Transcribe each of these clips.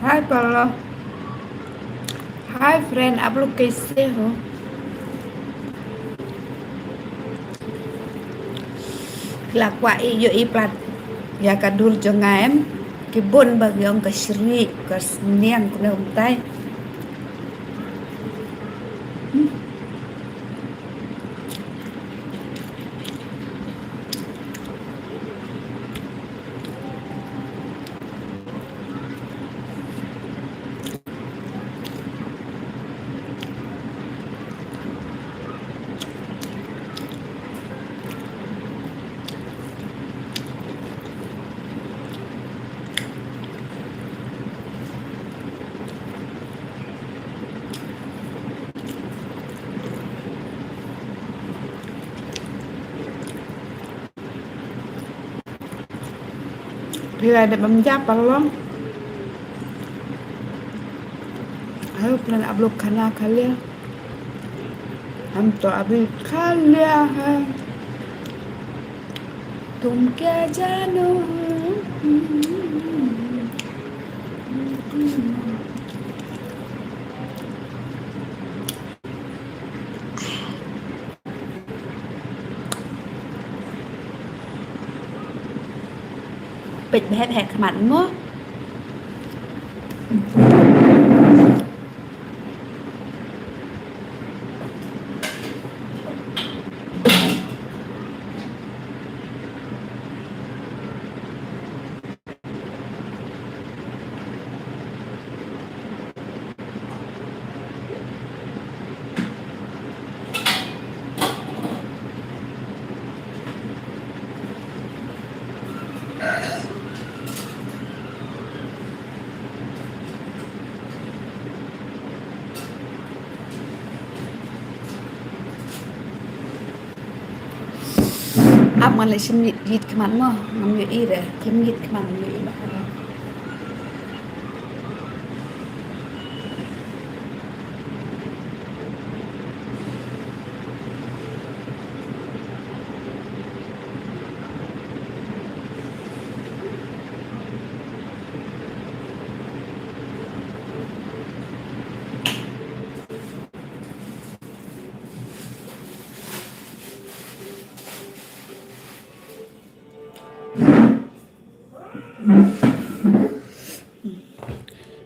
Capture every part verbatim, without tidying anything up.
Hi Palo. Hi friend, आप लोग कैसे हो? Phi la kwah ïohi plat ïa ka dur jong nga em. Ki bun ba ki ong ka shriek, ka sniang, kumne kumtai. Phi la dep bam ja paralok. Ayo, plan upload khana khalia. Ham to abhi khalia hai. Tum kya jano. Peit bha ha khmat mo. Ap ngan leit shim ïit khmat mo, ngam ïohi re, shim ïit khmat ngam ïohi ba.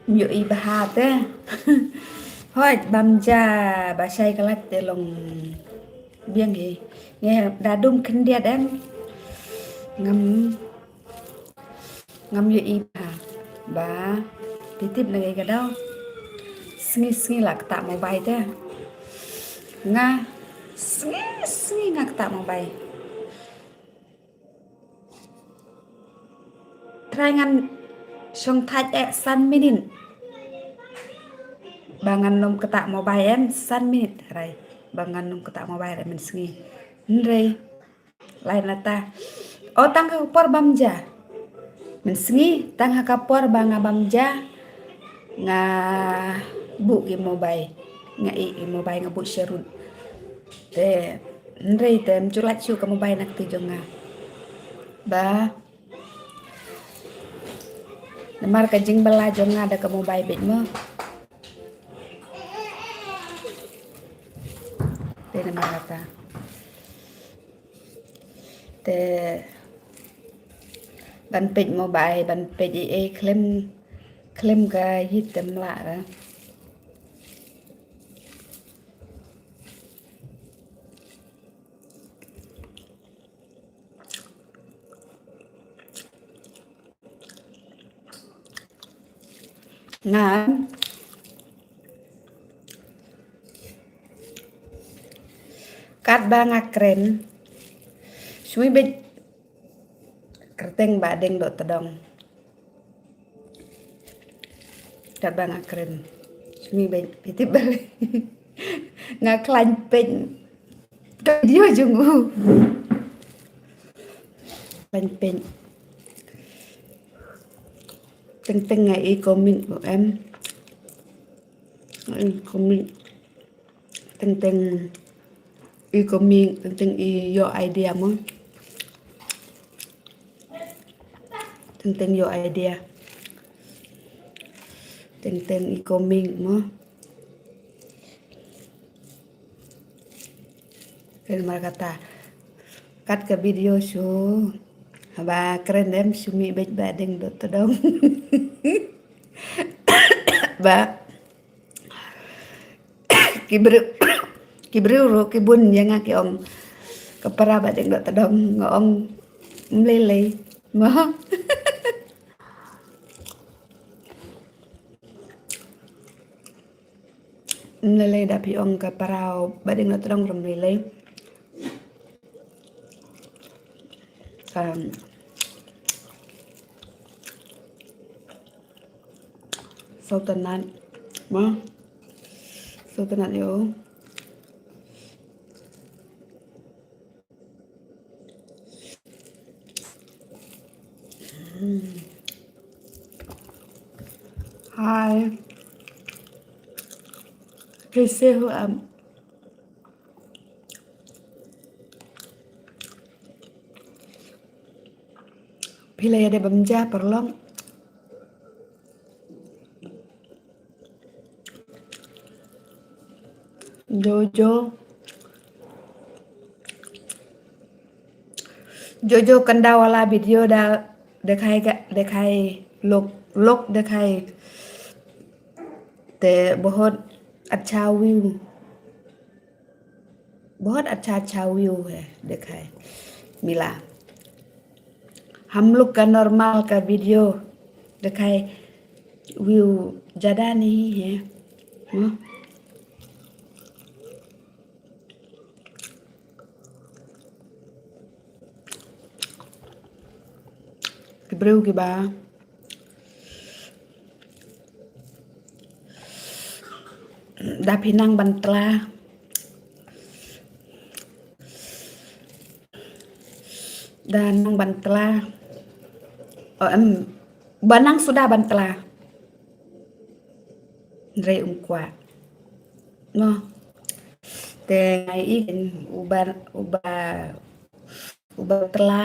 Ym ïohi bha te. Hooid, bam ja ba shai ka lait te long biang hi. Ngi da dum khyndiat em. Ngam, ngam ïohi bha. Ba phi tip na ka daw. Sngi sngi la ktah mobile te. Nga sngi sngi nga ktah mobile. Trai ngan shong thait eh san minit. Ba ngan nym ktah mobile em san minit trai. Ba ngan nym ktah mobile em mynsngi. Hynrei. Lai nata. O tang ha ka por bam ja. Mynsngi tang ha ka por ba nga bam ja. Nga buh ki mobile. Nga ïeh ki mobile nga buh sharud. Te hynrei te ym ju lait shuh ka mobile na kti jong nga. Ba namar ka jingbylla jong nga da ka mobile beit mo. Te namar kata. Te ban peit mobile, ban peit ei ei khlem, khlem ka ïit te ym lah re. Nga katba nga kren. Sngewbha beit kyrteng ba deng doh tdong. Katba nga kren. Sngewbha beit phi tip ba nga khlaiñ peit ka video jong u. Khlaiñ peit. Teng teng nga i comment mo em. Nga i comment. Teng teng i comment, teng teng i ïoh idea mo. Teng teng ïoh idea. Teng teng i coming mo. Ken mar kata. Kat ka video shu. Ba kren dem shu mih beit ba deng dot tdong. Ba ki briew, ki briew ruh ki bun ïa nga ki ong ka para ba deng dot tdong, nga ong mlei lei mo. Mlei lei da phi ong ka para ba deng dot tdong ruh mlei lei. Um, Sultanate. Ma. Sultanate ïa u. Hmm. Hi. Hey, say who am. Phi la ïa dep bam ja paralok. Jojo. Jojo kanda wala video da, dikhai ka, dikhai lok, lok dikhai. Te bahut acha view. बहुत अच्छा अच्छा व्यू है, दिखाए मिला। हम लोग का नॉर्मल का वीडियो दिखाए, व्यू ज़्यादा नहीं है। हम्म। Ki briew kiba da phi nang ban tla. Da nang ban tla. Oh, em, ba nang suda ban tla. Hynrei um kwah. Noh. Te ngi i uba, uba, uba tla,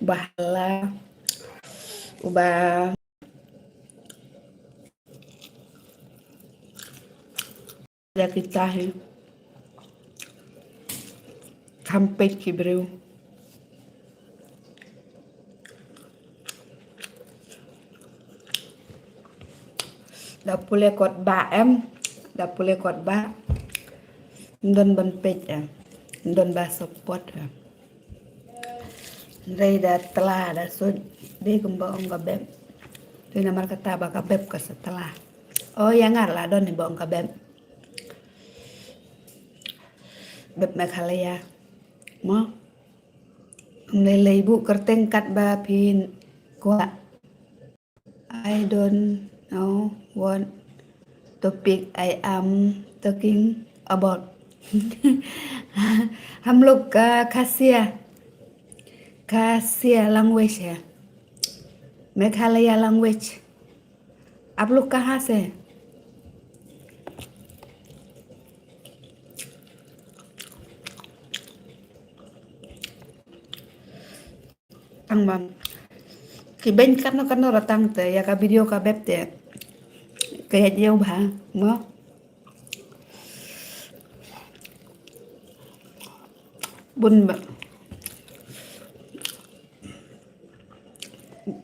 uba hala, uba ïa kita hi. Kham peit ki briew. Da pule kot ba em, da pule kot ba. Ndon ban peit em, ndon ba support em. Hynrei da tla da sut, dei kumba ong ka beb. Dei namar kata ba ka beb ka sa tla. Oh, ïa nga la don ni ba ong ka beb. Beb Meghalaya. Mo. Ym lei lei buh kyrteng katba phin kwah. I don't know what topic I am talking about. हम लोग का खासिया, खासिया language है, मेघालय language। आप लोग कहाँ से हैं? Tang bam. Ki beiñ kano kano ruh tang te, ïa ka video ka beb te. Ka ïa jiew bha, mo. Bun ba.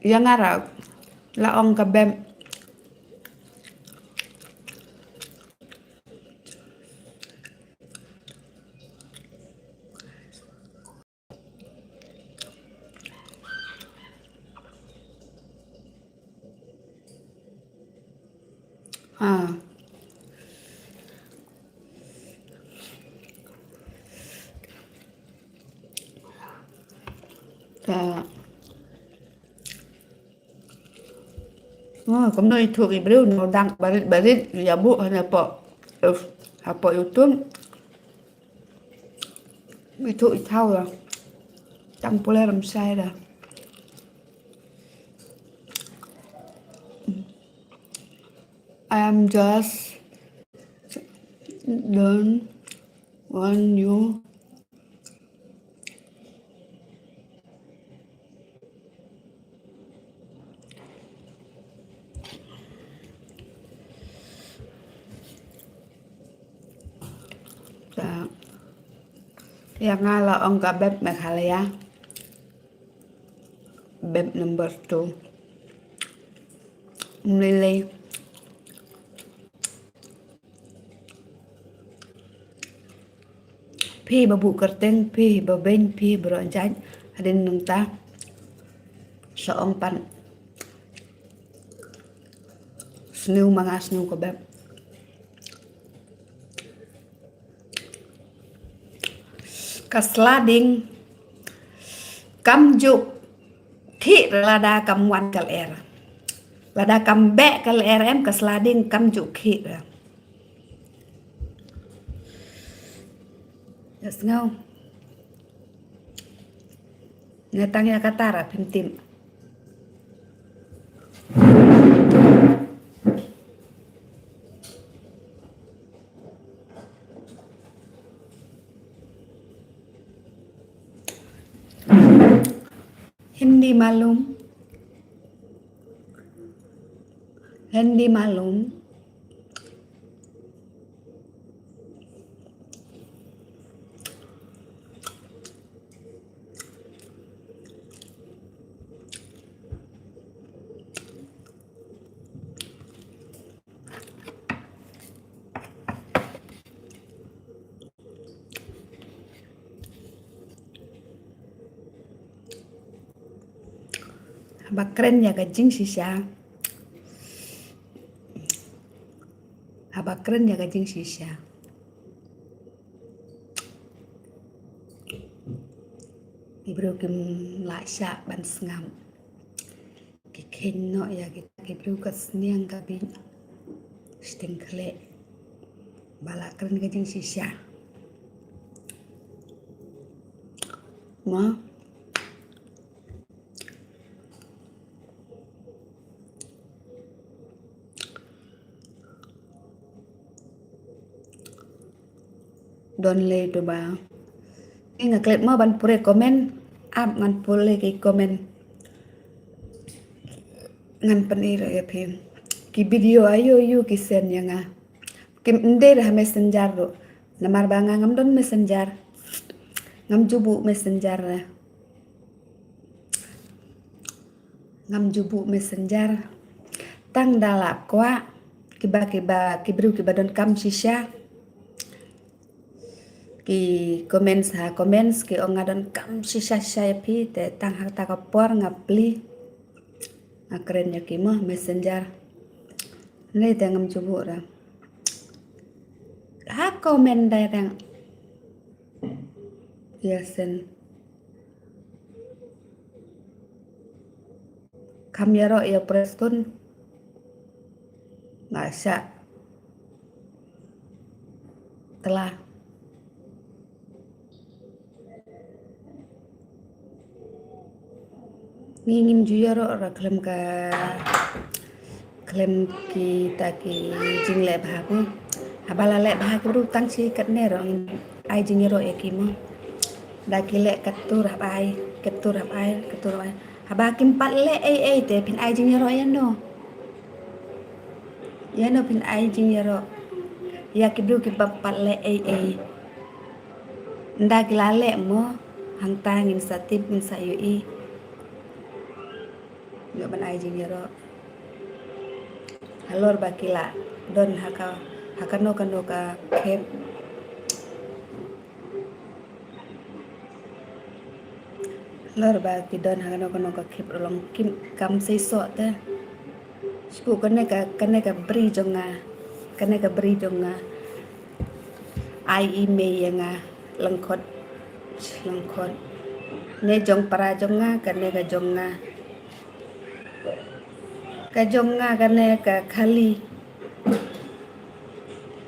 Ïa nga ruh, la ong ka beb. Ha. Ta. Oh, kumno ïathuh ki briew, no dang barit barit ïa buh hana hapoh, eh, hapoh YouTube. Ïathuh ïa thaw la. Tang pule ram sai da. I am just don't want you. Ïa nga la ong ka beb Meghalaya. Beb number two. Mlei lei. Phi ba buh kyrteng, phi ba beiñ, phi baroh jait. Hadien nangta sa ong pat. Sniew ma nga sniew ka beb. Ka sla ding kam ju khih lada kam wan ka lyer. Lada kam beh ka lyer em, ka sla ding kam ju khih. Ïa sngew. Nga tang ïa kata ruh phim tip. Hindi malum. Hindi malum. Haba kren ïa ka jingshisha. Haba kren ïa ka jingshisha. Ki briew kim lah shah ban sngap. Ki kheiñ noh ïa kita ki briew ka sniang ka beiñ. Shiteng khleh. Ba la kren ka jingshisha. Ma. Don lei to ba. Nga klet mo ban pule comment, ap ngan pule ki comment. Ngan pynïaid ïa phi. Ki video aïu aïu ki send ïa nga. Kim ndei ha messenger ruh. Namar ba nga ngam don messenger. Ngam ju buh messenger. Ngam ju buh messenger. Tang da la kwah kiba kiba ki briew kiba donkam shisha. Ki comments ha comments ki ong nga donkam shisha shisha ïa phi te tang ha kata ka por nga plie. Nga kren ïa ki mo messenger. Lei te ngam ju buh ruh. Ha comment direct. Ïa send. Kam ïaroh ïa Prestone. Nga shah tla. Ngi ngim ju ïaroh ruh khlem ka, khlem kita ki jingleh bha mo. Haba la leh bha ki briew tang shi katne ruh ngin ai jingïaroh ïa ki mo. Da ki leh katto ruh hap ai, katto ruh hap ai, katto ruh hap ai. Haba kim pat leh ei ei te phin ai jingïaroh ïano? Ïano phin ai jingïaroh ïa ki briew kiba pat leh ei ei? Nda ki la leh mo, hangta ngin sa tip, ngin sa ïohi. Ïoh ban ai jingïaroh. Halor ba ki la don ha ka, ha kano kano ka khep. Halor ba ki don ha kano kano ka khep ruh long kim kam seisoh te. Shu kane ka, kane ka bri jong nga. Kane ka bri jong nga. Ai i mei ïa nga lyngkot, lyngkot. Ne jong para jong nga, kane ka jong nga. Ka jong nga kane ka khali.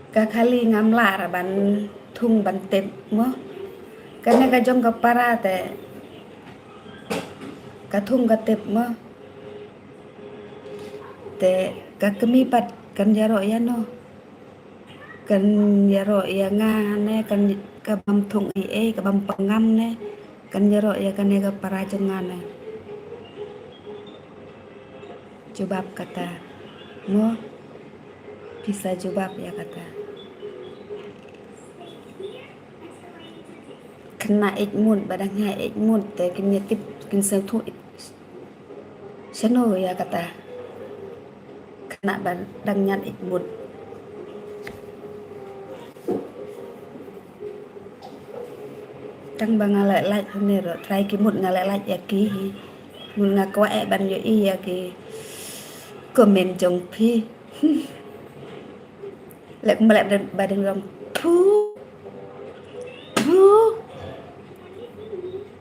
Ka khali ngam lah ban thung ban tep mo. Kane ka jong ka para te ka thung ka tep mo. Te ka kmie pat kan ïaroh ïano? Kan ïaroh ïa nga ne kan, ka bam thung ei ei, ka bam pangam ne kan ïaroh ïa kane ka para jong nga ne? Jubab kata mo. Pisa jubab ïa kata. khynnah eit mut, ba dang ïa eit mut te kin ïa tip, kin sngewthuh shano ïa kata khynnah ba dang ñiad eit mut. Tang ba nga leh like hangne ruh, trai ki mut nga leh like ïa ki hi. Mut nga kwah eh ban ïohi ïa ki comment jong phi. Leh kumba leh ba dang long phu phu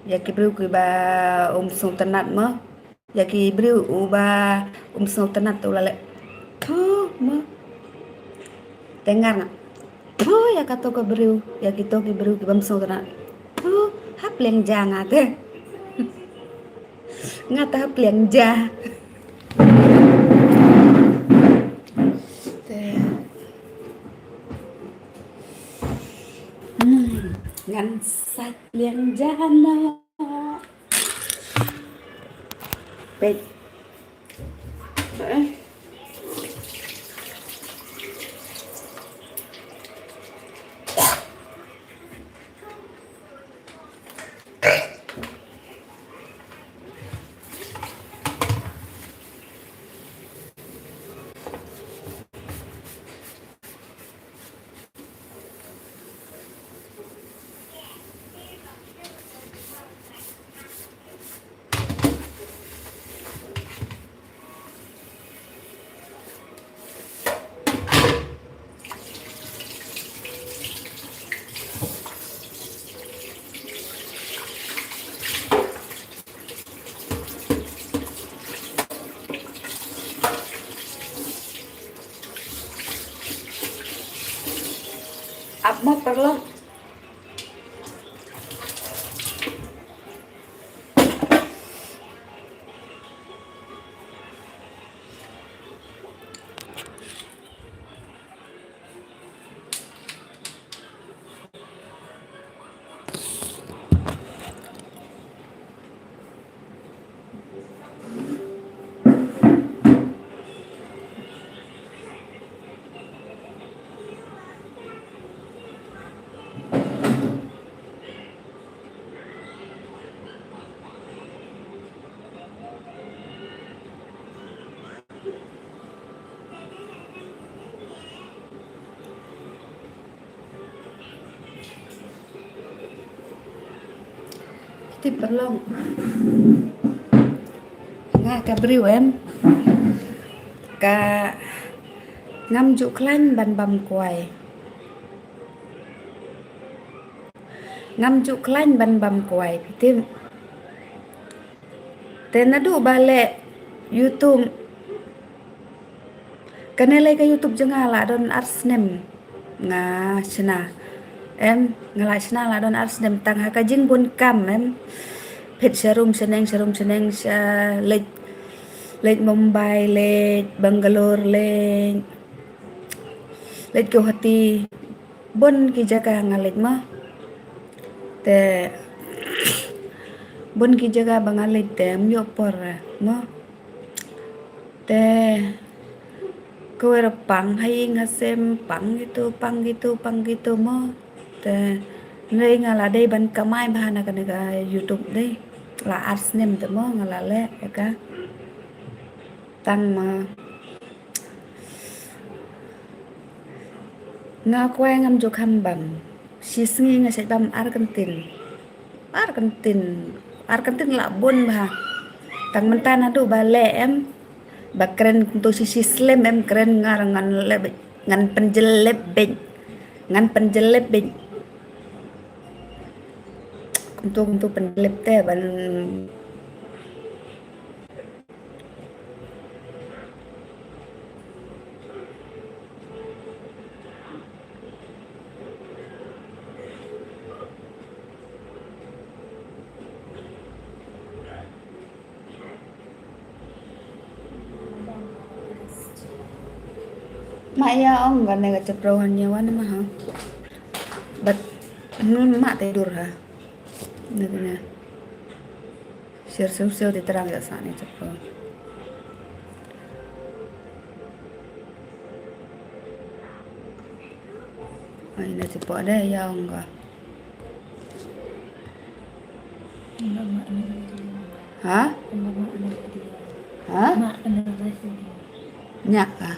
ïa ki briew kiba um sngewtynnat mo. Ïa ki briew uba um sngewtynnat te u la leh phu mo. Te nga nga phu ïa kato ka briew, ïa kito ki briew kiba um sngewtynnat. Phu, ha pliang ja nga te. Nga te ha pliang ja. Te. Hmm, ngan sait pliang ja na. Peit. Ap mo paralok. Tip paralok. Nga ka briew em. Ka ngam ju khlaiñ ban bam kwai. Ngam ju khlaiñ ban bam kwai, phi tip. Te naduh ba leh YouTube. Kane lei ka YouTube jong nga la don ar snem. Nga shna. Em, nga la shna la don ar snem tang ha ka jingbun kam em. Phet sharum shaneng, sharum shaneng, sha leit, leit Mumbai, leit Bangalore, leit, leit Guwahati. Bun ki jaka nga leit mo. Te bun ki jaka ba nga leit te ym ïoh por mo. Te kawei ruh pang ha ïing ha sem, pang kito, pang kito, pang kito mo. Te hynrei nga la dei ban kamai bha na kane ka YouTube dei. La ar snem te mo nga la leh ïa ka. Tang ma nga kwai ngam ju kham bam. Shi sngi nga shait bam ar kyntien. Ar kyntien. Ar kyntien la bun bha. Tang mynta naduh ba leh em. Ba kren kumto shi shi slem em kren nga ruh ngan leh beit. Ngan pynjlep beit. Ngan pynjlep beit. Kumto kumto pynjlep te ban Ma ïa ong kane ka chapro han ïa wan ma ha. But nun ma te dur ha. Nè nè. Share siew siew te trai ïa sa ne chapro. Ai na chapro de ïa ong ka. Ha? Ha? Nya ka.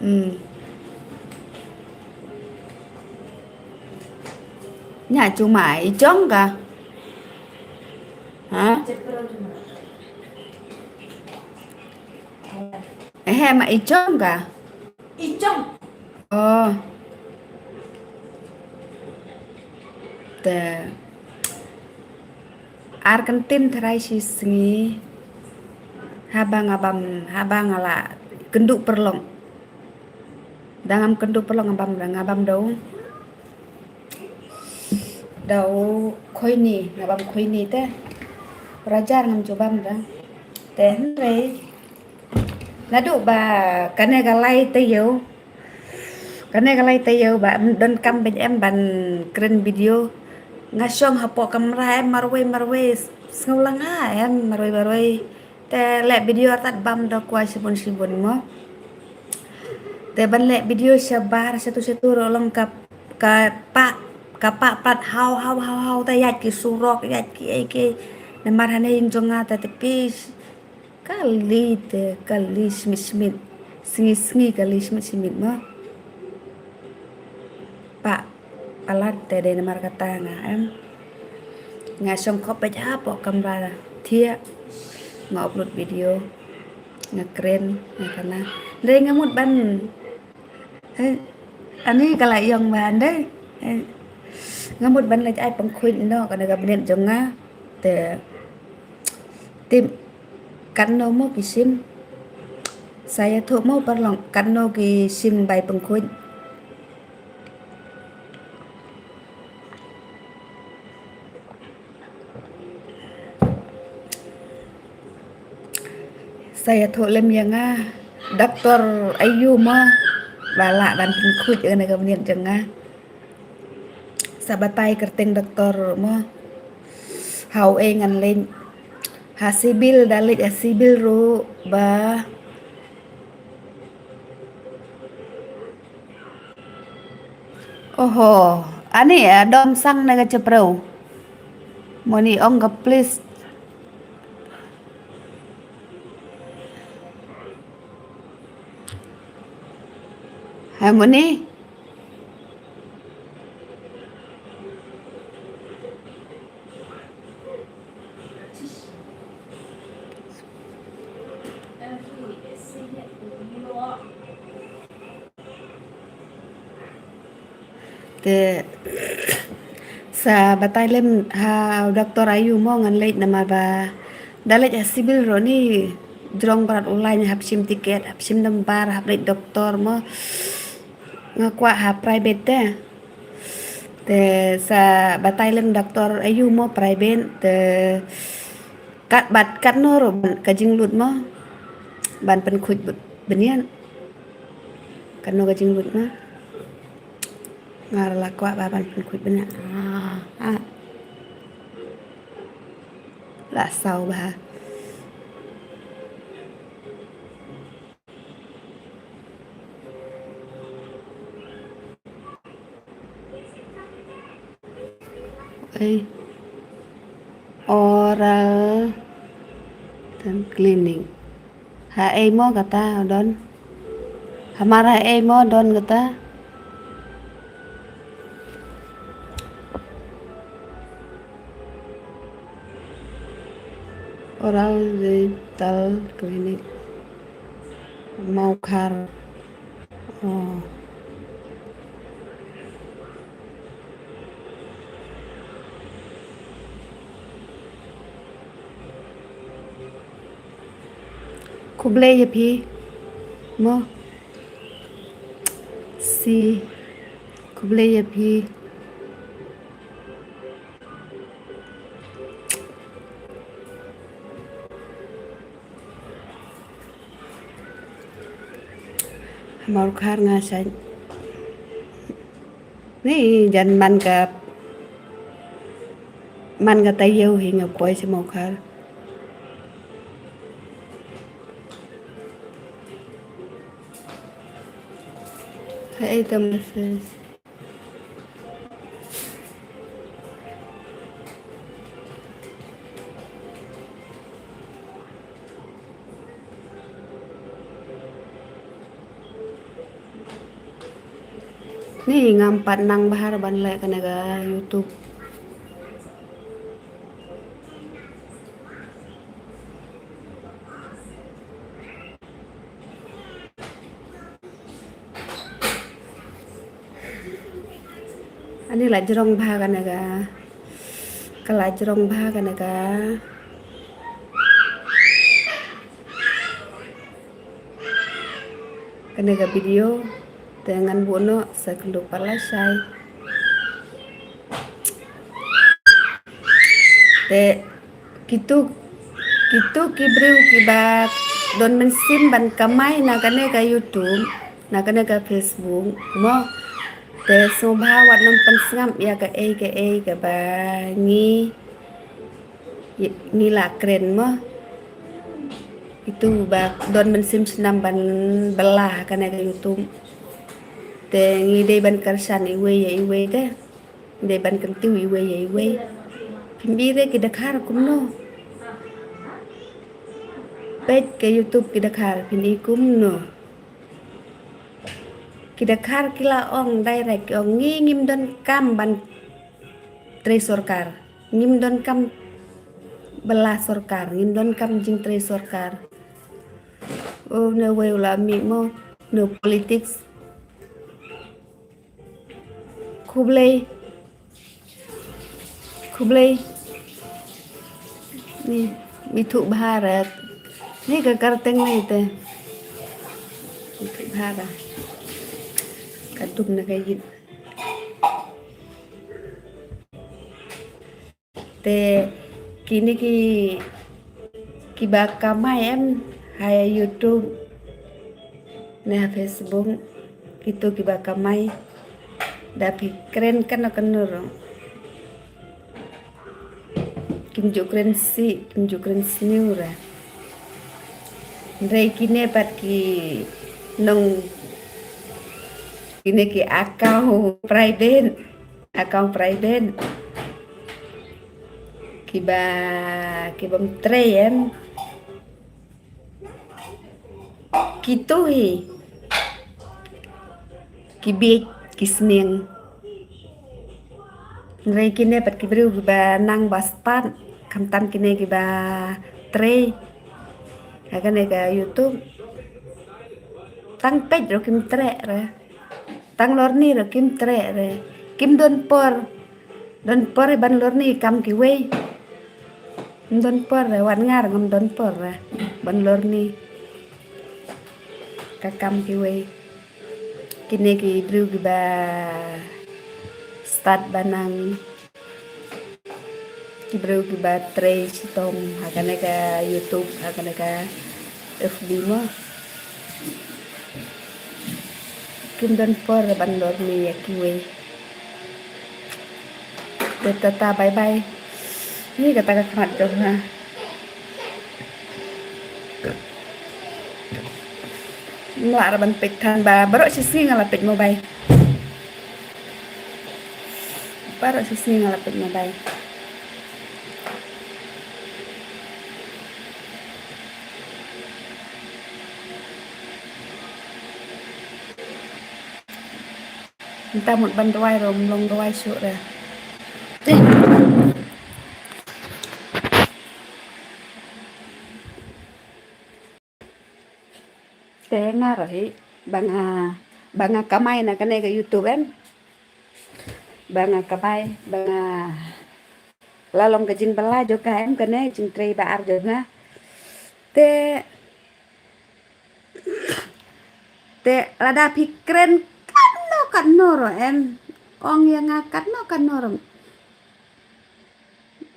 Hmm. Nya cuma i jong ka. Ha? Eh, ma i jong ka. I jong. Oh. Te. Ar kyntien tharai shi sngi. Haba nga bam, haba nga la kynduh paralok. Da ngam kynduh paralok nga bam, nga bam daw. Daw khoini, nga bam khoini te. Rajar ngam ju bam da. Te hynrei. Naduh ba kane ka lai taïew. Kane ka lai taïew ba em donkam bad em ban kren video. Nga shong hapoh kamra em marwei marwei. Sngewlanga em marwei marwei. Te leh video artat bam da kwai shibun shibun mo. Te ban leh video shabar shatu shatu ruh long ka, ka pah, ka pah pat haw haw haw haw te ïaid ki surok ïaid ki ei ki. Namar hane ïing jong nga te te pis. Kali te, kali shimit shimit. Sngi sngi kali shimit shimit mo. Pah palat te dei namar kata nga em. Nga shong khop bad hapoh kamra thiah. Nga upload video. Nga kren, nga kana. Dei nga mut ban Eh, ani ka la ïong ba ndai. Eh, nga mut ban leit ai pynkhuid noh kane ka bniat jong nga. Te tip katno mo ki sim. Sa ïathuh mo paralok katno ki sim bai pynkhuid. Sa ïathuh lem ïa nga doktor aïu mo ba lah ban pynkhuid ïa kane ka bniat jong nga. Sa batai kyrteng doktor mo. Ha u ei ngan leit ha civil, da leit ha civil ruh ba Oho, ani, eh, dom sang na ka chepreu. Moni ong ka please. Hai moni. Te sa batai lem ha doktor aïu mo ngan leit namar ba da leit ha civil ruh ni jrong brat u lain hap shim tiket, hap shim nambar, hap leit doktor mo. Nga kwah ha private te. Te sa batai lem doktor aïu mo private te kat bad katno ruh ka jinglut mo ban pynkhuid bniat. Katno ka jinglut mo. Nga la kwah ba ban pynkhuid bniat. Ah, ah. La saw ba. Ei. Oral Dental Clinic. Ha ei mo kata don. Hamar ha ei mo don kata. Oral Dental Clinic. Mawkhar. Oh. Khublei ïa phi. Mo. Si. Khublei ïa phi. Mawkhar nga shait. Ni jan man ka, man ka taïew hi nga poi sha Mawkhar. Hey, the message. Ni ngam pat nang bha ban leh kane ka YouTube. Ani la jrong bha kane ka. Ka la jrong bha kane ka. Kane ka video te ngan buh noh sa kynduh pat lashai. Te kitu, kitu ki briew kiba don mynsiem ban kamai na kane ka YouTube, na kane ka Facebook mo. Te sngewbha wat nang pynsngap ïa kaei kaei kaba ngi, ngi la kren mo. Itu ba don mynsiem snam ban bylla kane ka YouTube. Te ngi dei ban kyrshan iwei ïa iwei te. Dei ban kyntiew iwei ïa iwei. Phim i re ki dkhar kumno? Peit ka YouTube ki dkhar phim i kumno? Ki dkhar ki la ong direct, ki ong ngi ngim donkam ban trei sorkar. Ngim donkam bylla sorkar, ngim donkam jingtrei sorkar. Oh, ne wei u la mih mo, ne politics. Khublei. Khublei. Ni, mithuh Bharat. Ni ka kyrteng ni te. Mithuh Bharat. Ka dum na ka yit. Te kine ki, kiba kamai em ha YouTube ne ha Facebook, kitu kiba kamai. Da phi kren kano kano ruh, kim ju kren sih, kim ju kren sniew re. Hynrei kine pat ki nong, kine ki account private. Account private. Kiba, kibym trei em. Kitu hi. Ki bieit, ki sneng. Hynrei kine pat ki briew kiba nang ba stad, khamtam kine kiba trei. Ha kane ka YouTube. Tang peit ruh kim treh re. Tang lorni ruh kim treh re. Kim don por. Don por ban lorni kam kiwei. Ngam don por re, wat nga ruh ngam don por re ban lorni ka kam kiwei. Kine ki briew kiba stad ba nang. Ki briew kiba trei shitom ha kane ka YouTube, ha kane ka F B mo. Kim don por ban lorni ïa kiwei. Te tata, bye bye. Ni kata ka khmat jong nga. Mla ra ban peit than ba baroh shisngi nga la peit mobile. Baroh shisngi nga la peit mobile. Mynta mut ban duwai ruh ym long duwai shuh re. Te nga ruh hi ba nga, ba nga kamai na kane ka YouTube em. Ba nga kamai, ba nga la long ka jingbylla jong ka em kane, jingtrei ba ar jong nga. Te, te lada phi kren katno katno ruh em, ong ïa nga katno katno ruh,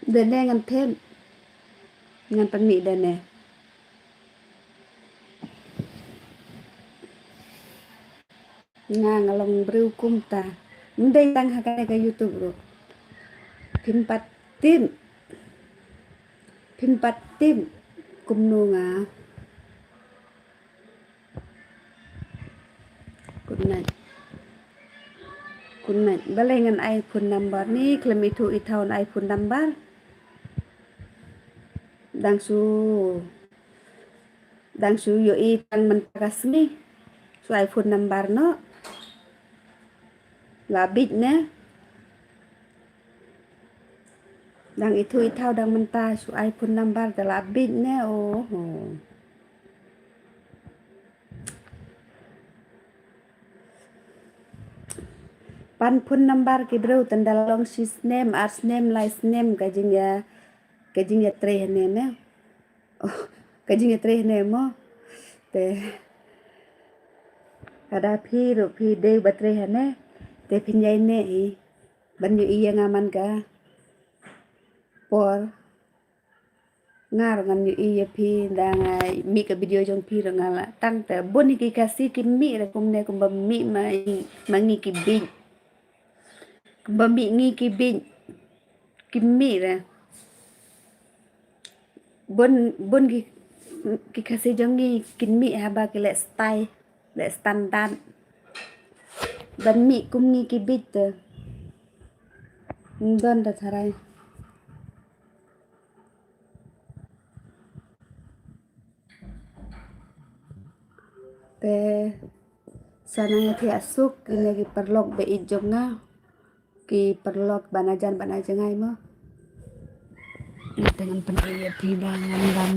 da ne ngan them, ngan pynmih da ne. Nga, nga long briew kumta. Ym dei tang ha kane ka YouTube ruh. Phim pat tip. Phim pat tip kumno nga. Good night. Good night. Balei ngan ai phone number? Ni khlem ithuh ithaw ai phone number. Dang shu Dang shu ïohi tang mynta ka sngi. Shu ai phone number noh. La bit ne? Dang ithuh ithaw dang mynta shu ai phone number te la bit ne? Oh. Pan phone number ki briew tang da long shi snem, ar snem, lai snem ka jingïa, ka jingïatrei hangne ne. Oh, ka jingïatrei hangne mo. Te lada phi ruh phi dei ba trei hangne, te phin ïai neh hi ban ïohi ïa nga man ka por. Nga ruh ngan ïohi ïa phi, da nga mih ka video jong phi ruh nga la tang te bun hi ki Khasi ki mih re kumne kumba mih ma, ma ngi ki bit. Kumba mih ngi ki bit. Ki mih re. Bun, bun ki, ki Khasi jong ngi kin mih haba ki leh style, leh standard. Ban mih kum ngi ki bit te. Don da tharai. Te sa nang ïathiah suk kine ki paralok ba ïeit jong nga. Ki paralok ba na jan ba na jngai mo. Te ngan pynri ïa phi ba ngan dam.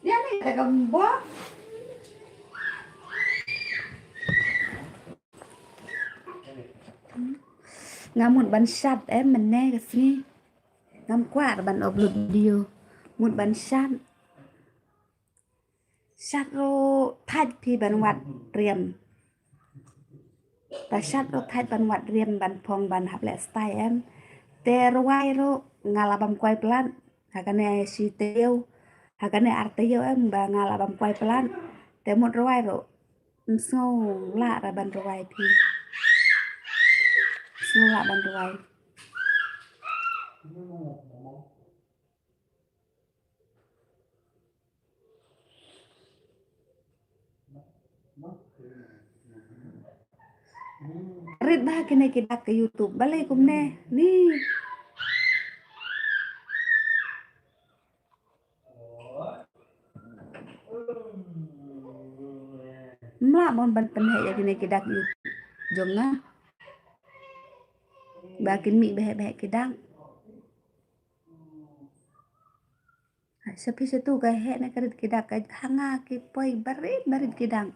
Ïa ni ka gambo. Nga mut ban shat em mynne ka sngi. Ngam kwah ban upload video. Mut ban shat. Shat ruh thait phi ban wad riam. Ta shat ruh thait ban wad riam ban phong ban hap leh style em. Te rwai ruh nga la bam kwai plat. Ha kane shi taïew. Ha kane ar taïew em ba nga la bam kwai plat. Te mut rwai ruh. Ym sngew lah ra ban rwai phi. Ym sngew lah ban rwai. Rit bha kine ki dak ka YouTube. Balei kumne? Ni. Mla mon ban pynheh ïa kine ki dak ïa jong nga. Ba kin mih bheh bheh ki dak. Sa phi sa tu ka heh na ka rit ki dak ka ha nga ki poi barit barit ki dak.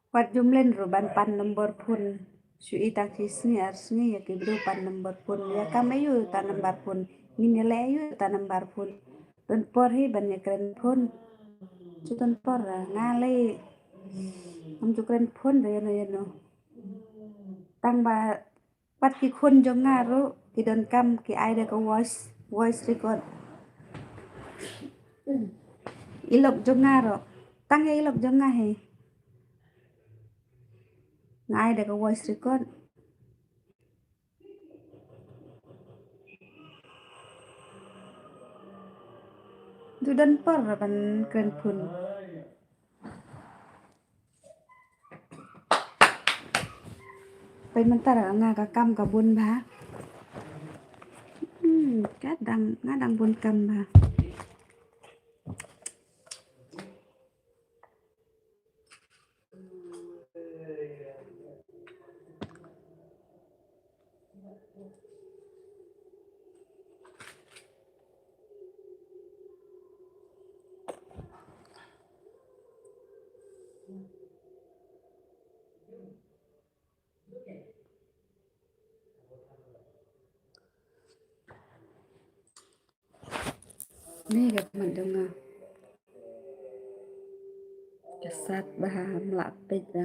Wat jumlen ruh ban pan nombor phone. Shu i tang shi sngi ar sngi ïa ki briew pan nombor phone. Ïa kam aïu ta nombor phone. Ngin ïa leh aïu ta nombor phone. Don por hi ban ïa kren phone. Shu don por ah, nga lei. Ngam ju kren phone da ïano ïano. Tang ba pat ki khun jong nga ruh ki donkam ki ai da ka voice, voice record. I lok jong nga ruh. Tang ïa i lok jong nga hi. Nga ai da ka voice record. Ju don por ban kren phone. Peit mynta nga ka kam ka bun bha. Hmm, ka dang, nga dang bun kam bha. Ni ka mat jong nga. Ka sat bha, mla peit bha.